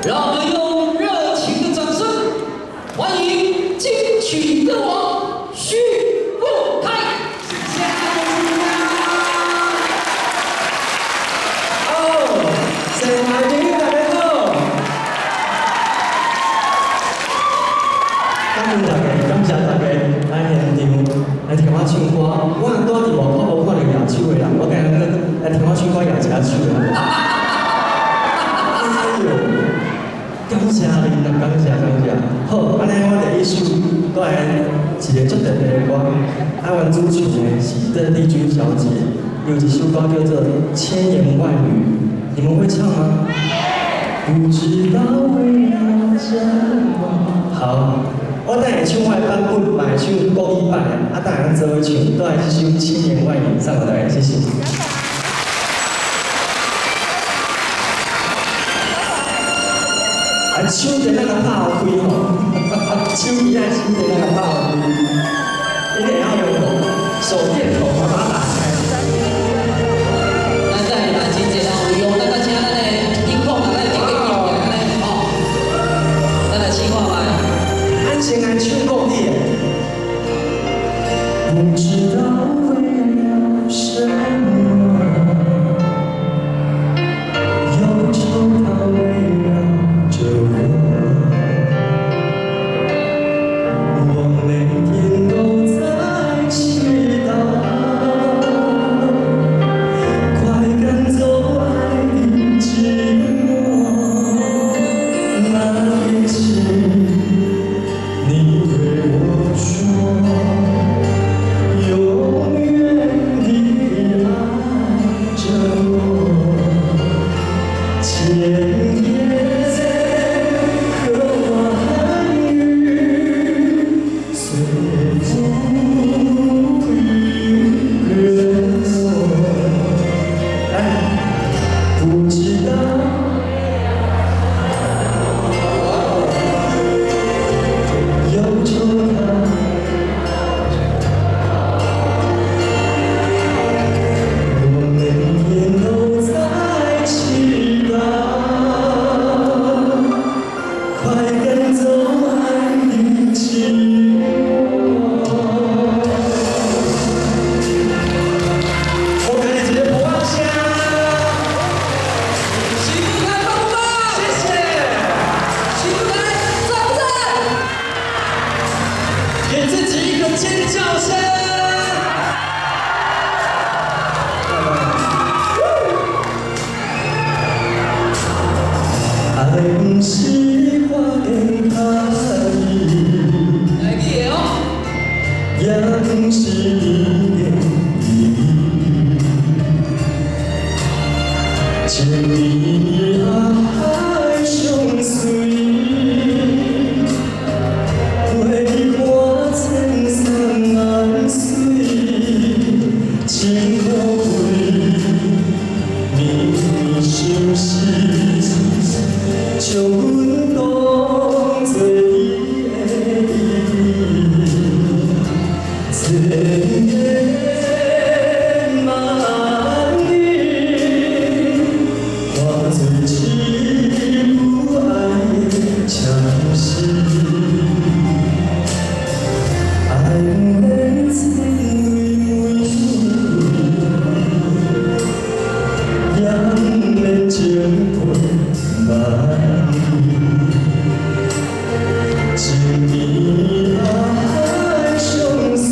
讓我們用熱情的掌聲歡迎金曲歌王許富凱。謝謝哦，新年朋友大家好，感恩大家，感謝大家來現場來聽我唱歌。我若蹛佇外口無看著舉手的人，我今日來聽我唱歌舉一下手的。哎喲，感謝恁啦，感謝感謝。好，按呢我第一首閣來一个足特別的歌，啊，阮主唱的是鄧麗君小姐，有一首歌叫做《千言萬語》，你們會唱嗎？不知道為了什麼。好，我等下唱我的版本，嘛會唱國語版的，啊，等下咱做伙唱，都來這首《千言萬語》送予大家，謝謝。啊，手電仔共拍予開吼，手機仔手電仔共拍予開，你會曉用無？手電筒把它打開。咱再來真濟人有用，咱閣請咱的音控啊，咱加加音樂按呢吼，咱來試看覓。咱先來唱國語的。不知道為了什麼，憂愁它圍繞著我，我每天都在祈禱，快趕走愛的寂寞。那天起，你對我說，永遠地愛著我，千言和萬語隨風雨掠過。來，不知道。憂愁它，我每天都在祈禱，快趕走愛的寂寞。我給你一個鼓掌聲，許富凱棒不棒？謝謝。許富凱讚不讚？給自己一個尖叫聲！愛毋是看電拍伊，來記的哦。也毋是甜言蜜語，情绵绵愛相隨，陪伴千山萬水，真可貴，綿綿相思，將阮當作你的依歸。千言萬語，化做一句愛的相思。愛毋免千蕊玫瑰，也毋免情陪萬里。情綿綿愛相隨，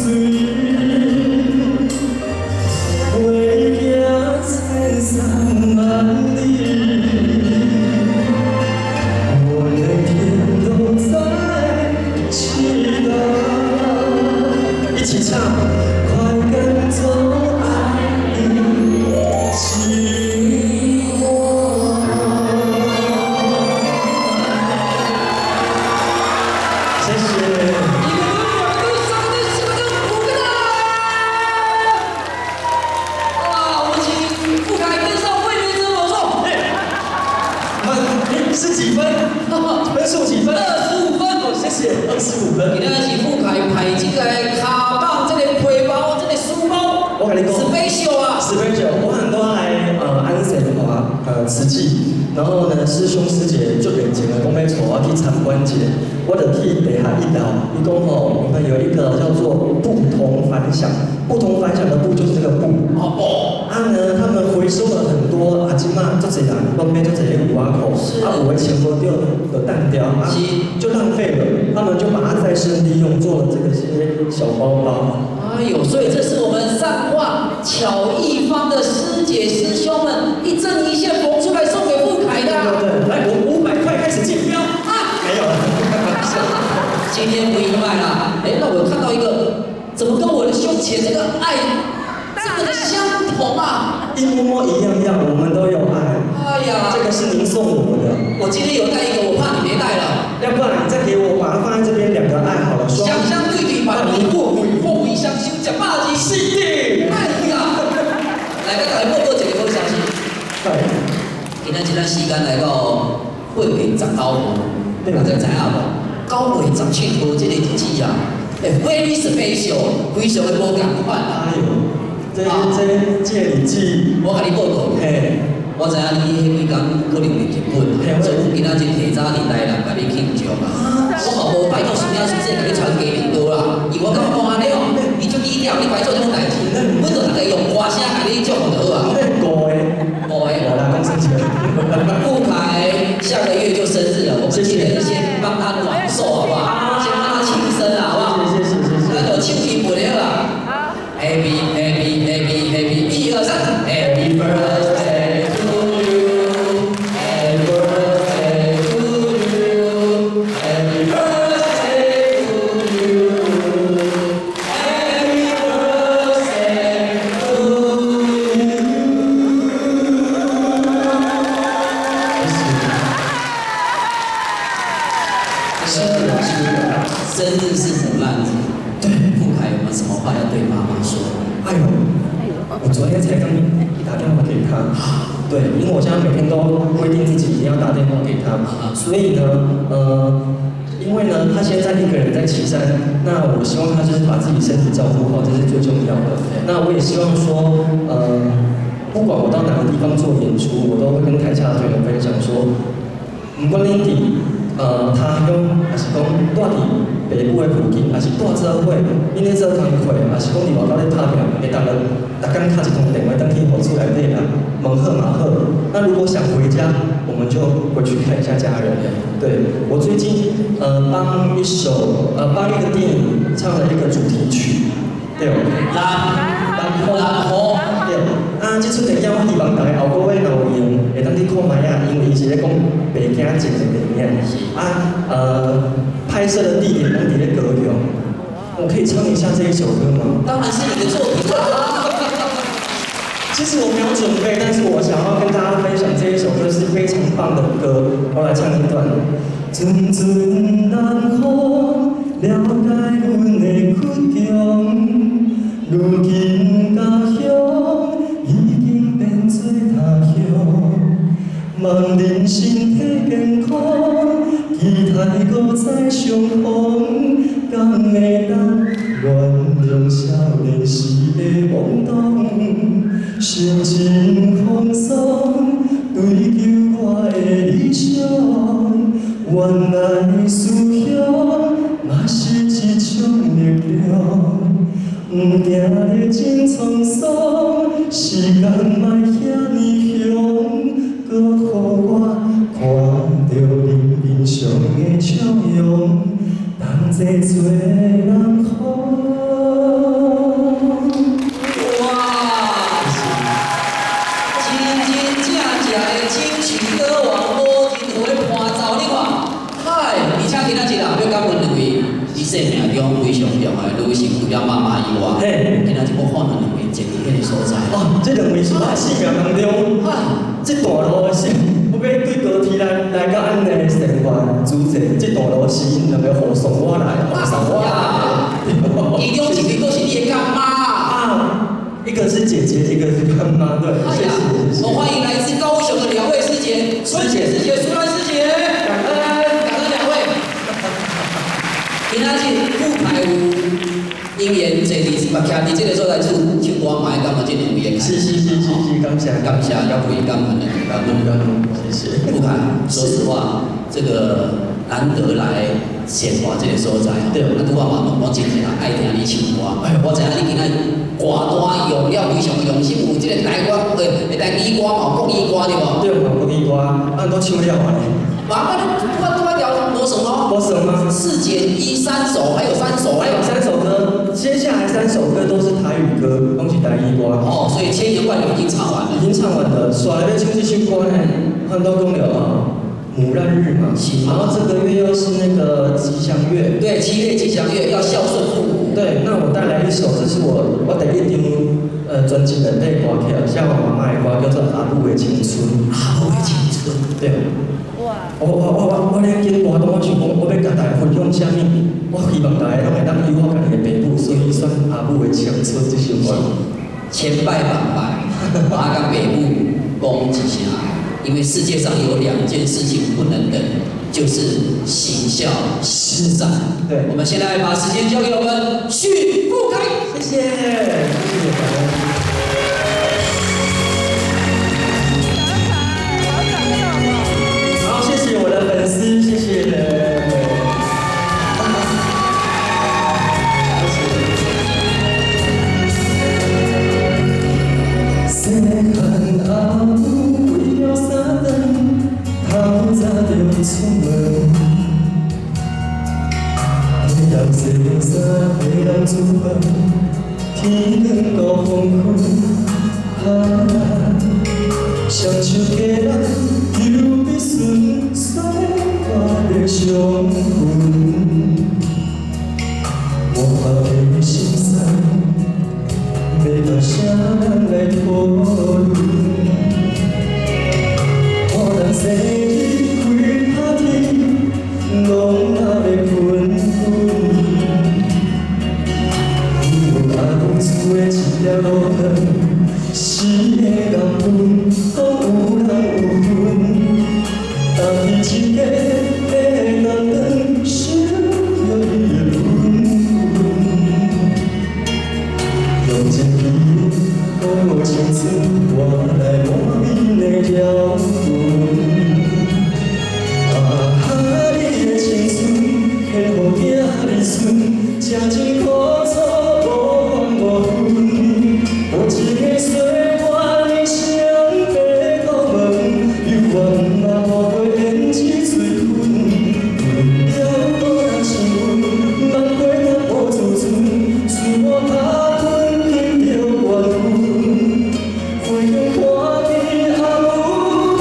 陪行千山萬里。我每天都在祈禱。一起唱，快趕走愛的寂寞。謝謝。一個燈、兩個燈、三個燈、四個燈、五個燈。哇！我們請富凱登上衛冕者寶座。們，是幾分？分數幾分？ 25分。哦，謝謝，25分。今仔是富凱派這個跤麭、這個皮包、這個書包，我跟你講 special 啊！ special，我很多來安神的話，慈濟，然後呢，師兄師姐就熱情的講欲帶我去參觀一下，我就去地下一樓，伊講吼，我們有一個叫做不同凡響，不同凡響的布就是這個布。哦。啊呢，他們回收了很多啊，這馬足濟人攏買足濟個襪仔褲，啊有的穿無著就擲掉，啊就浪費了，他們就把它再生利用，做了這個些小包包。哎呦，所以這是我們善化巧藝坊的師姐師兄們一針一線縫出來送給富凱的。對對對，來，我500塊開始競標啊！沒有了，今天不意外啦。哎，那我看到一個，怎麼跟我的胸前這個愛這麼的相同啊？一模模一樣樣，我們都有愛。哎呀，這個是您送我的。我今天有帶一個，我怕你沒帶了。要不然你再給我，把它放在這邊兩個愛好了。兩相對對，把你過鬼貨一相修，講霸氣。是的。哎呀，來，跟大家報告一個好消息。對。今仔這段時間來到8月19號，大家知影無？9月17號這個日子啊，欸，very special，非常的無仝款啊。哎呦，這日子，我共你報告。嘿。我知影你彼幾工可能佇日本，所以阮今仔日提早佇台南共你慶祝啊。我嘛無拜託孫仔孫婿共你傳雞面刀啦，因為我感覺講按呢哦，你足低調，你袂做這種代誌，阮就逐家用歌聲共你祝福就好啊。五個，五個。無啦，講生氣。富凱下個月就生日了，我們今天先幫他暖壽，好不好？先幫他慶生啊，好不好？謝謝謝謝。那就唱伊本了啦。Happy Happy Happy Happy，一二三，Happy Birthday to you，Happy Birthday to you，Happy Birthday to you，Happy Birthday to you。谢謝。生日是母難日，對，富凱有沒有什麼話要對媽媽說？哎呦，我昨天才剛打電話給他，對，因為我現在每天都規定自己一定要打電話給他，所以呢，因為呢，他現在一個人在旗山，那我希望他就是把自己身體照顧好，這是最重要的。那我也希望說，不管我到哪個地方做演出，我都會跟台下的團員分享說，不管恁佇他鄉，還是講蹛佇北部的附近，還是蹛做伙，恁咧做工課，還是講佇外口咧拍拼，會當逐工敲一通電話轉去予厝內底人問好嘛好。那如果想回家，我們就回去看一下家人。對，我最近幫一個電影唱了一個主題曲，對。南南南湖。對。啊，這齣電影我希望大家後個月若有閒，會當去看覓仔，因為伊是咧講白囝情的電影。啊，拍攝的地點攏佇咧高雄，我可以唱一下這一首歌嗎？當然是你的作品啦。其實我沒有準備，但是我想要跟大家分享這一首歌是非常棒的歌，我來唱一段。陣陣南風了解阮的苦衷，如今家鄉已經變做他鄉，望恁身體健康，期待閣再相逢，敢會當原諒少年時的懵懂，深情風霜追求我的理想，原來思鄉嘛是一種力量，毋驚歷盡滄桑，時間莫遐呢凶，閣予我看著恁面上的笑容，同齊做人風。哇！真真正正的金曲歌王，無任何的伴奏，你看，嗨！而且今仔日啊，欲感恩兩位，佇生命中非常重要的女性，除了媽媽以外，今仔日我看著兩位坐佇彼個所在。哦，這兩位是我生命當中，這段路是，我欲對高鐵來到按呢善化主席，這段路是𪜶兩個護送我來，護送我來。其中一位閣是你的乾媽。啊，一個是姐姐，一個是乾媽，對，謝謝謝謝。我歡迎來自高雄的兩位師姐，春姐師姐、淑蘭師姐，感恩感恩兩位。今仔日富凱有因緣坐佇，嘛徛佇這個所在唱唱歌。歌嘛，愛感覺這兩位的。是是是是是，感謝。感謝，感恩感恩感恩感恩，謝謝。富凱，說實話，這個難得來顯華這個所在吼，啊，拄仔嘛問我真正愛聽你唱歌，我知影你今仔歌單用了非常用心，有這個台灣台語歌嘛，國語歌對無？對，嘛國語歌，啊，都唱了啊。麻煩你拄仔拄仔條無算哦。無算嗎？ 4減1三首，還有三首，還有三首歌，接下來三首歌都是台語歌，攏是台語歌。哦，所以千言萬語已經唱完了。已經唱完了，煞來欲唱這首歌呢，換到講了啊，母難日嘛，然後這個月又是那個吉祥月。對，7月吉祥月要孝順父母。對，那我帶來一首，這是我第一張專輯內底歌曲，寫我媽媽的歌，叫做《阿母的青春》。阿母的青春。對。我咧經歌單，我想講，我欲共大家分享啥物？我希望大家攏會當有我家己的爸母，所以選《阿母的青春》這首歌。千拜萬拜，我共爸母講一聲，因為世界上有兩件事情不能等，就是行孝慈善。對，我們現在把時間交給我們許富凱，謝謝，謝謝感恩。好，謝謝我的粉絲，謝謝。細漢阿母為了三頓，透早就出門，替人洗衫，替人煮飯，天光到黃昏，啊，雙手提籃又比孙，岁月的傷痕，满腹的心事。欲共啥人來討論？予人生日開拍天，攏鬧咧噴噴。阮阿母煮的一粒卤卵，四个人分，講有人有份。擔起一家的擔當，想著伊的本分。用一支好青春換來滿面的條痕。啊哈，你的青春献予囝兒孫，吃盡苦楚無怨無恨。無情的歲月你雙白頭毛，猶原嘛無過胭脂水粉。為了無人想阮，萬過淡薄自尊，自我拍拳得著緣分。回眼看見阿母大點頭毛，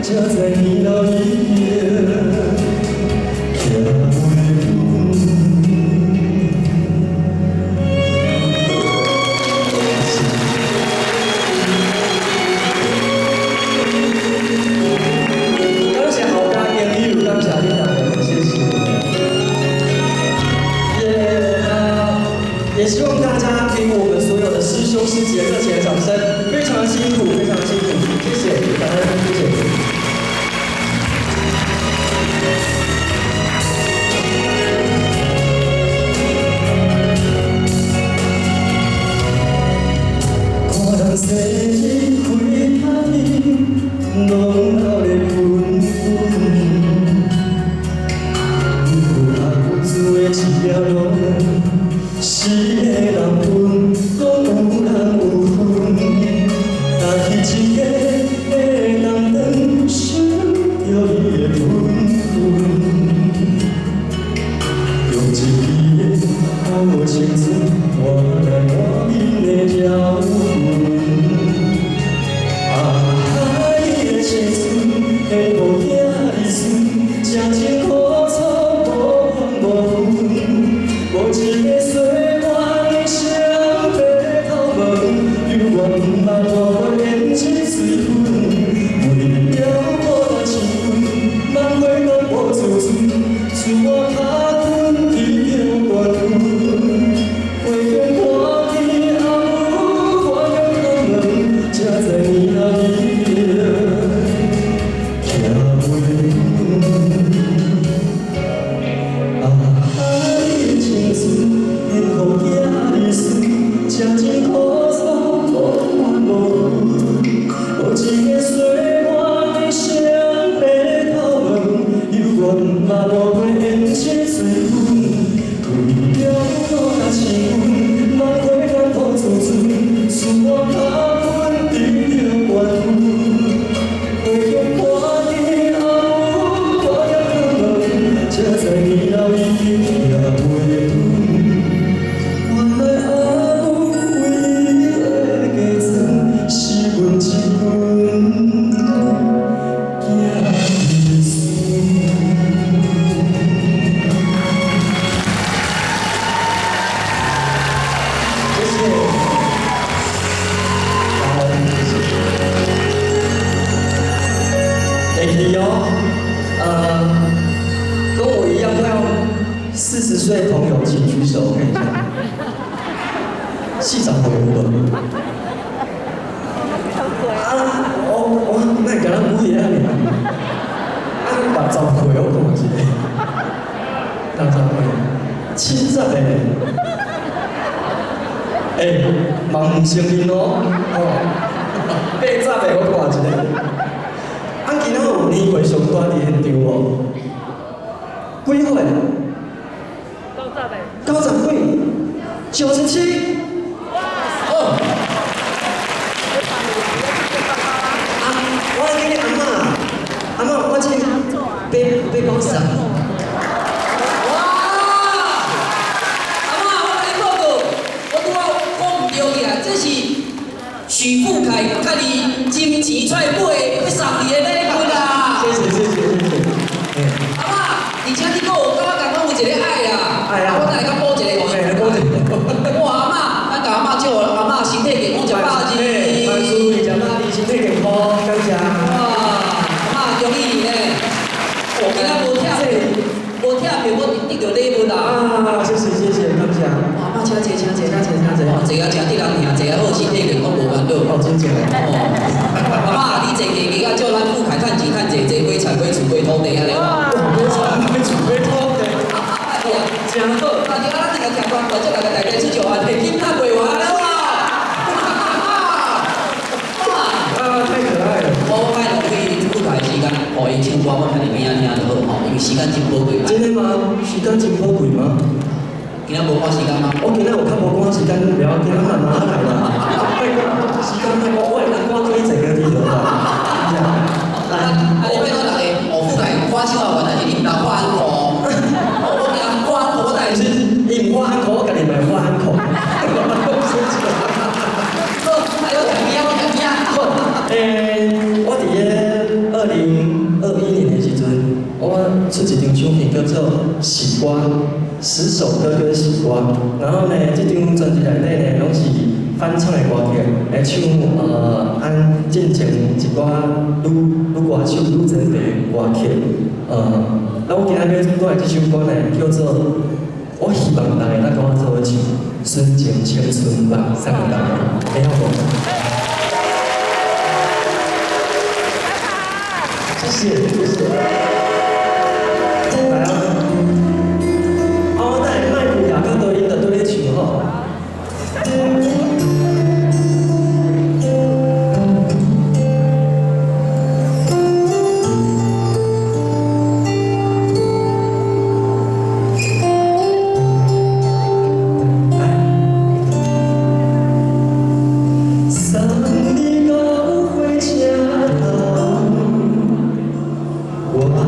才知年老已經徛袂穩。感謝後家朋友，感謝恁大家，謝謝。也希望大家給我們所有的師兄師姐熱情的掌聲，非常辛苦，非常辛苦，謝謝，感恩，謝謝。看人生日開拍天，攏鬧咧噴噴。阮阿母煮的一粒滷卵，四個人分，講有人有份。擔起一家的擔當，想著伊的本分。用一支的好青春換來滿面的條痕。啊哈，你的青春题哦，跟我一樣快要40歲的朋友，請舉手，我看一下。40歲有無？啊，我那會敢若母爺仔爾？啊，60歲我看一個，60歲，70個，欸，嘛毋承認哦，哦，80個我看一個。啊，今仔有年歲上大佇現場無？幾歲？90幾？97。哦，啊，我來叫你阿嬤，阿嬤，我這八八九十。哇！阿嬤，我共你報告，我拄仔講毋對去啊，這是許富凱家己金錢出來買的，欲送你的禮物啦。謝謝謝謝謝謝。阿嬤，而且你閣有感覺共阮有一個愛啦，愛啊我等下閣補一個予嘿，補一個。哇，阿嬤，咱共阿嬤祝阿嬤身體健康，100二。萬事如意，120，身體健康，感謝。哇，阿嬤恭喜你呢！我今仔無拆無拆票，我得著禮物啦。啊，謝謝謝謝，感謝。阿嬤，請坐，請坐，請坐請坐。哦，坐啊，誠得人疼，坐啊好，身體健康無煩惱。哦，真正。哦，阿嬤，你坐加加啊，祝咱富凱趁錢趁濟，濟買菜買厝買土地按呢好。買菜買厝買土地。對啊，真好。啊，對啊，咱這個聽關，祝大家大家出石環，金塔過完了哇！哇！啊，太可愛了。我莫浪費富凱時間，予伊唱歌，我徛佇邊仔聽就好吼，因為時間真寶貴。真的嗎？時間真寶貴嗎？今仔無趕時間嗎？我今仔有較無趕時間，袂要緊，我慢慢來啦。莫趕，時間莫趕，我會當趕過去坐高鐵就好。來，啊，我拜託大家，哦，富凱看唱啊，原來是恁兜看安可。我驚看安可，我等下是，伊毋看安可，我家己嘛會看安可。好，啊，我徛邊仔，我徛邊仔。好，我佇咧2021年的時陣，我出一張唱片叫做《喜歌》，10首歌跟喜歌。然後呢，這張專輯內底呢，攏是翻唱的歌曲，來唱按進前一寡女女歌手、女前輩的歌曲。那我今仔欲帶這首歌呢，叫做我希望大家會當佮我做伙唱《純情青春夢》，送予大家，會曉無？謝謝謝謝。來啊！哦，我等下麥克舉到倒，𪜶就對咧唱吼。送你到火車頭，我愛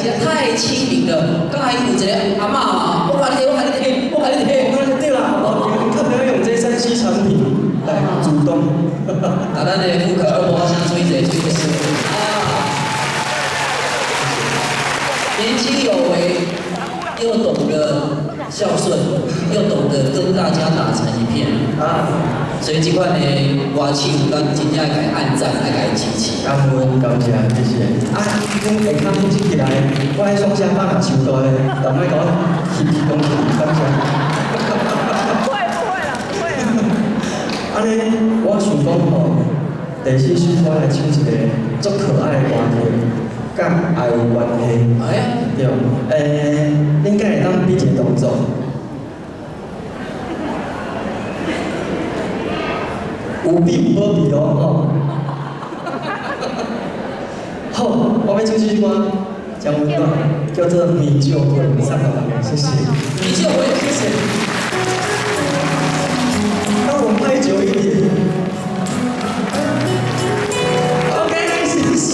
實在太親民了。剛才有一個阿嬤啊，我共你提，我共你提，我共你提。對啦，我較不要用這3C 產品來主動。啊，咱的顧客我先吹一下，吹一下。啊，年輕有為，又懂得孝順，又懂得跟大家打成一片。啊，所以這款的歌手，咱真正愛共伊按讚，愛共伊支持。感恩感謝，謝謝。啊，阮下跤組織起來，我彼雙聲板若收到的，就莫共我翕起講起，感謝。不會不會啦，不會啦。按呢，我想講吼，第四首我來唱一個足可愛的歌曲，佮愛有關係。哎呀，對，恁敢會當比一個動作？有比無比哦，吼。好，我欲唱這首歌，真溫暖，叫做《你就會》，送予大家，謝謝。你就會，謝謝。讓我們拍久一點。OK，謝謝，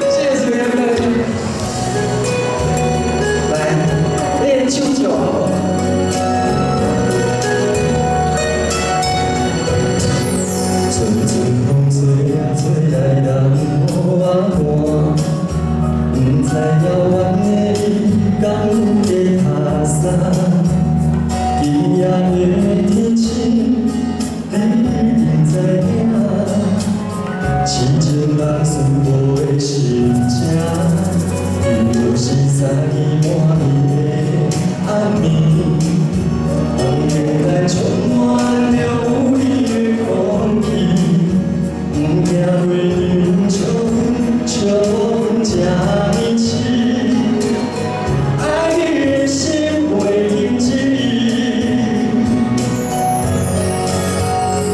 謝謝主持人。來，練手腳好不好？陣陣風吹啊吹來人雨啊寒，不知遙遠的你敢有在拍捎？今夜的天晴，你一定知影，痴情人思無的心情，又是三更半暝的暗暝，房間內充滿了有你的空氣。不驚月亮笑阮，笑阮這呢痴，愛你的心袂停止。予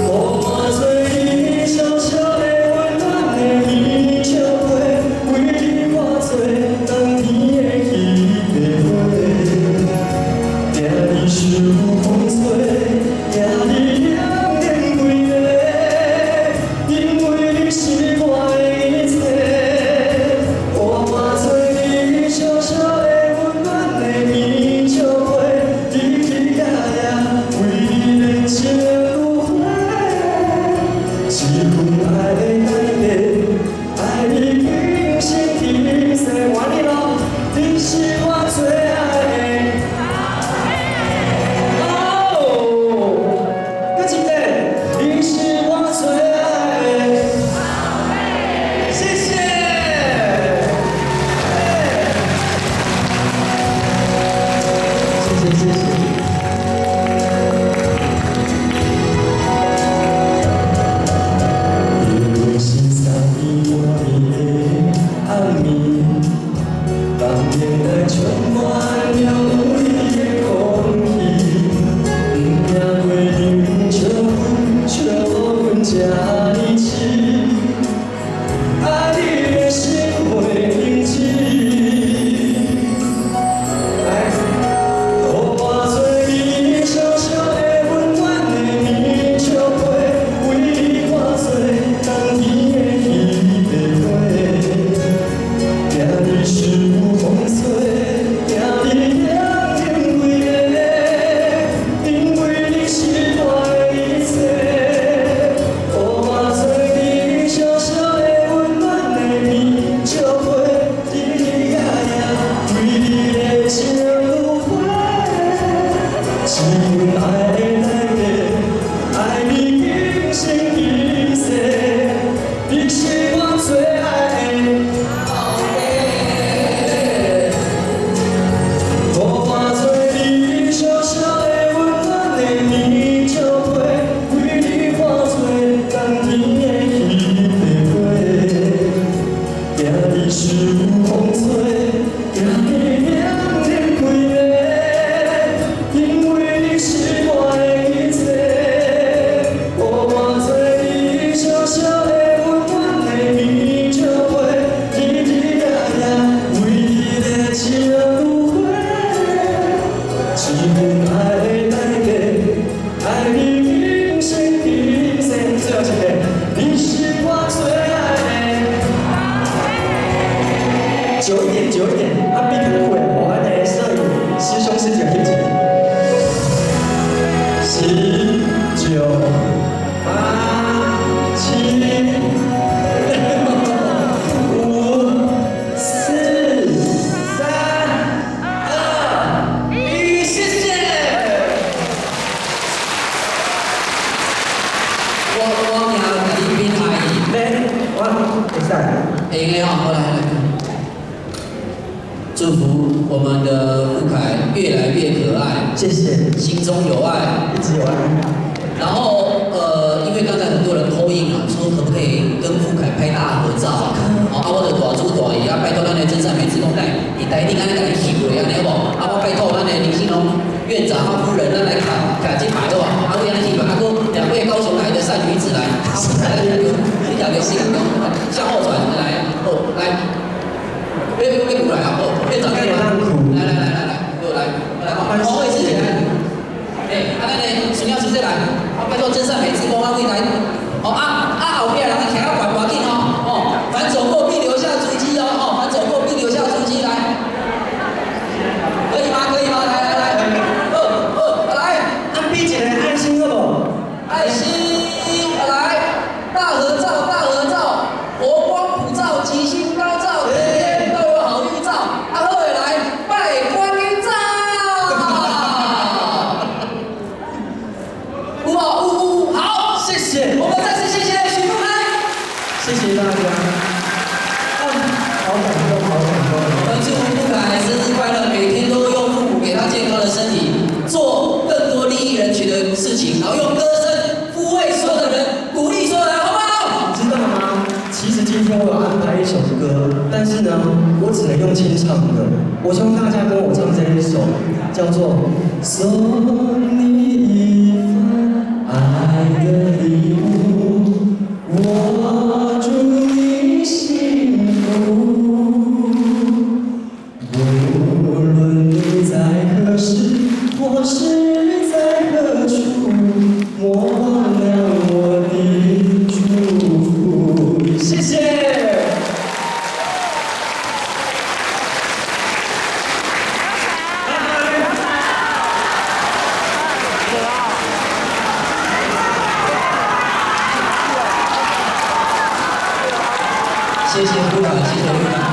我做你小小的溫暖的棉笑被，為你化做冬天的彼個花，定日受風吹，定日冷冷規个，因為你是我的一切。予我做你小小的溫暖的棉笑被，日日夜夜為你連成如花，這份愛的代價，愛你今生今世，換你囉，你是我最愛的。哦，閣一遍，你是我最愛的。謝謝。謝謝謝謝。又是三更半暝的暗暝，房間內充滿了有你的空氣，不驚月亮笑阮，笑阮這呢痴，愛你的心袂停止。來，予我做你小小的溫暖的棉笑被，為你化做冬天的彼個花，定日受風吹，定日冷冷規个，因為你是我的一切。予我做你小小的溫暖的棉笑被，日日夜夜為你熱情如火，這份愛的代價，愛你今生今世，你是我最愛的。予我做你小小的溫暖的棉笑被，為你化做冬天的彼個花，定日受風吹，定日冷冷規个，因為你是我的一切。予我做你小小的溫暖的棉笑被，日日夜夜為你熱情如火，這份愛的代價，愛你今生今世。最後一遍，你是我最愛的。久一點。點，久一點，啊，比較久的，予咱的攝影師兄師姐翕一下。十、九、八、七、六、五、四、三、二、一，謝謝。我驚共你變愛。來，我會使。會用的吼，好來來。祝福我們的富凱越來越可愛，謝謝，心中有愛，一直有愛。然後因為剛才很多人 call in 啊，說可不可以跟富凱拍大合照？哦，啊，我就大主大意啊，拜託咱的真善美志工來，佇台頂按呢共伊翕過，按呢好無？啊，我拜託咱的林信龍院長他夫人，咱來卡卡這排好無？啊，為按呢翕啊，閣兩位高雄來的善女子來，來來來，你講你講，向後轉來，哦，來。別別過來啊！哦，院長可以嗎？來來來來來，過來，來，黃偉師姐來。哎，啊，咱的孫老師再來，啊，拜託真善美志工啊，位來。哦啊啊，後壁人徛較懸無要緊哦，哦，凡走過必留下足跡哦，哦，凡走過必留下足跡，來，可以嗎？可以嗎？來來來，哦哦，來，啊，比一個愛心好無？愛心，來，大合照，大合照，佛光普照，吉星高照，天天都有好運照，啊好的來，拜觀音照，有無？有有，好，謝謝，我們再次謝謝許富凱，謝謝大家，啊，好感動，好感動。我們祝福富凱生日快樂，每天都用父母給他健康的身體，做更多利益人群的事情，然後用歌聲撫慰所有的人，鼓勵所有人，好不好？你知道嗎？其實今天我有安排一首歌，但是呢，我只能用清唱的。我希望大家跟我唱這一首，叫做《送你一份愛的禮物》，我祝你幸福。無論你在何時，或是在何處，莫忘了我的祝福。謝謝。拜拜。謝謝富凱，謝謝富凱。